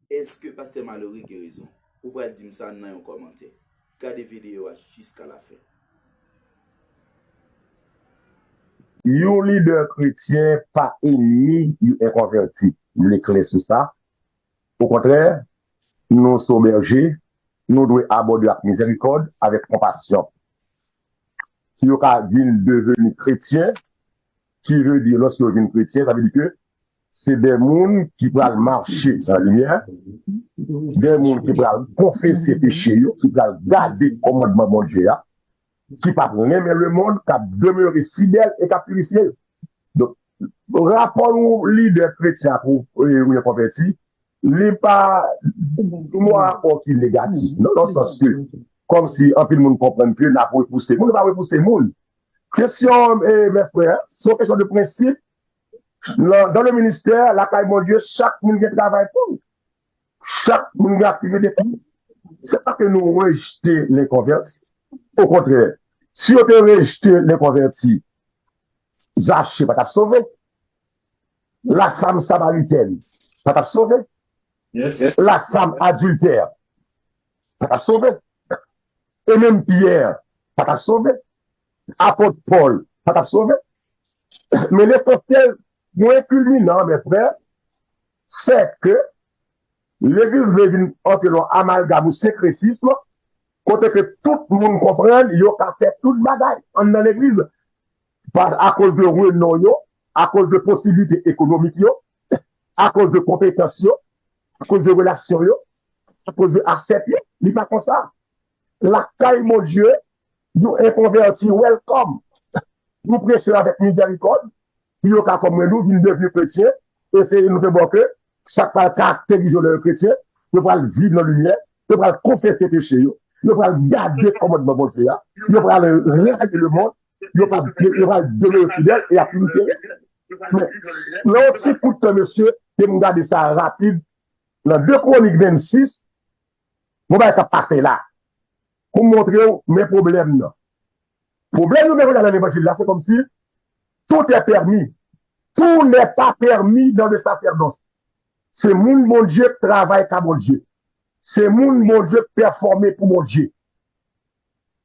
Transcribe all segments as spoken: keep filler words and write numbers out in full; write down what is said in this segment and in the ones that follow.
Èske Pastè Malory gen rezon? Ou pral di m sa nan yon kòmantè. Gade videyo a jiska lafen. Yon lidè kretyen pa enmi yon enkonvèti. M vle klè sou sa. Okontrè, nou se bèje, nou dwe abòde ak mizèrikòd, avèk konpasyon. Si yo ka vin deveni kretyen, ki vle di lòske yo vin kretyen, sa vle di ke se de moun ki pral mache nan limyè, de moun ki pral konfese peche yo, ki pral gade kòmandman Bondye a, ki p ap renmen lemonn, k ap demere fidèl e k ap pirifye yo. Donk, rapò yon lidè kretyen ak yon yon konvèti, li pa yon rapò ki negatif, non, nan sans ke, kòmsi anpil moun konprann ke n ap repouse moun, nou pa repouse moun. Kesyon, e, mè frè, se yon kesyon de prensip. Nan, dans le ministère, lakay Bondye, chak moun gen travay pou l. Chak moun gen aktivite pou l. Se pa ke nou rejte lenkonvèti. Okontrè, si yo te rejte lenkonvèti, Zache pa t ap sove. La femme samaritaine pa t ap sove. La femme adultère pa t ap sove. E menm Pyè pa t ap sove. Apot Pòl pa t ap sove. Men lesansyèl, pwen kilminan, mè frè, se ke legliz vle vin antre nan amalgam ou senkretism, kote ke tout moun konprann yo ka fè tout bagay anndan legliz, pa akoz de renon yo, akoz de posiblite ekonomik yo, akoz de konpetans yo, akoz de relasyon yo, akoz de asèt yo. Li pa konsa. Lakay Bondye, yon enkonvèti welcome. Nou preche avèk mizèrikòd, pou yo ka kòm nou vin devni kretyen, e se nou te bò ke sa k pral karakterize yo lè yo kretyen, yo pral viv nan limyè, yo pral konfese peche yo, yo pral gade kòmandman Bondye a, yo pral rayi lemonn, yo pral yo pral demere fidèl e ap imite yo. Men, nan yon ti kout tan, mesye, ke m gade sa rapid, nan de Kwonik vennsis, gon bagay k ap pase la. Pou m montre w, men pwoblèm nan. Pwoblèm nou gen jodi a nan levanjil la, se kòmsi tout est permis. Tout n'est pas permis dans le sacerdoce. Se moun Bondye k travay ka Bondye. Se moun Bondye k pèfòme pou Bondye.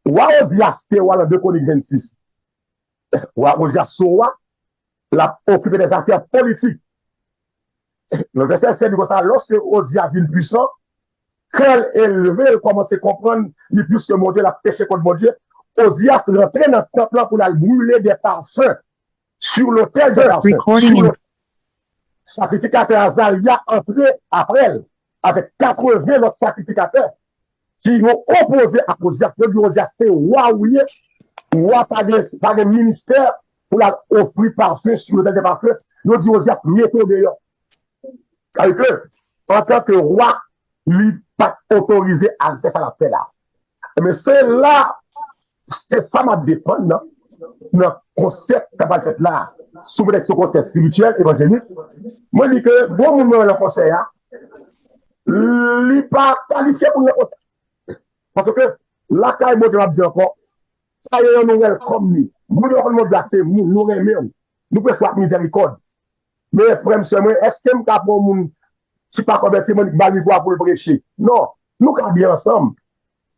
Wa Ozyas te wa nan de Kwonik vennsis. Wa Ozyas se wa, l ap okipe de zafè politik. Nan vèsè sèt, li konsa, lòske Ozyas vin pwisan, kè l elve, l kòmanse konprann li plis ke monte, l ap peche kont Bondye. Ozyas rantre nan tanp lan pou l al brile de pafen sur l'autel de pafen. Sakrifikatè Azarya antre apre l avèk katreven lòt sakrifikatè ki yo opoze ak Ozyas. Yo di Ozyas se wa ou ye, wa pa gen, pa gen ministè pou l al ofri pafen sou lotèl de pafen. Yo di Ozyas mete w deyò. Sa vle di ke, antanke wa, li pa t otorize al fè sa l ap fè la. Men se la, se sa m ap defann nan, nan konsèp k ap fèt la, sou pretèks yon konsèp espirityèl, evanjelik. Mwen di ke gwo moun mwen wè nan konsèy a, li pa kalifye pou l nan konsèy. Paske lakay Bondye, m ap di ankò, sa yo, nou welcome li. Moun yo konn Bondye a se moun, nou renmen w. Nou preche ak mizèrikòd. Men frè m, sè mwen, èske m ka pran yon moun ki pa konvèti, mwen ba l mikwo a pou l preche? Non. Nou ka byen ansanm.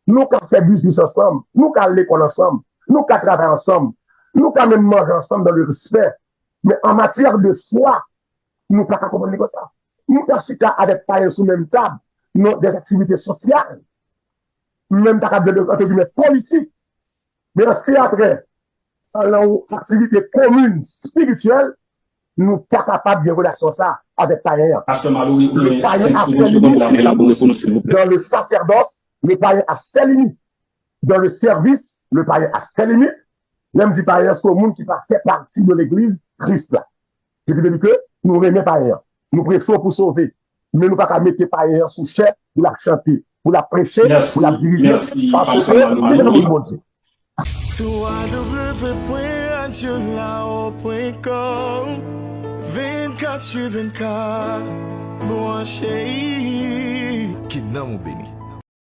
Nou ka fè biznis ansanm. Nou ka al lekòl ansanm. Nou ka travay ansanm. Nou ka menm manje ansanm dans le respect. Men an matyè de fwa, nou pa ka konprann li konsa. Nou ka chita avèk payen sou menm tab, nan des activités sociales. Men m ta ka di, entre guillemets, politik. Men si apre, nan yon aktivite komin, espirityèl, nou pa kapab gen relasyon sa avèk payen an. Pastè Malory, ou gen senk segonn, segonn pou la, pou la, pou nou, silvouplè. Dans le sacerdoce, le païen a ses limites. Dans le service, le païen a ses limites. Lè m di payen an, se yon moun ki pa fè pati de legliz Kris la. Se ki vle di ke nou renmen payen an. Nou preche w pou sove. Men nou pa ka mete payen an sou chè pou l ap chante, pou l ap preche, pou l ap dirije, paske se yon moun Bondye. w w w pwen radyo lao pwen kòm, vennkat su vennkat, branche. Ke nanm ou beni.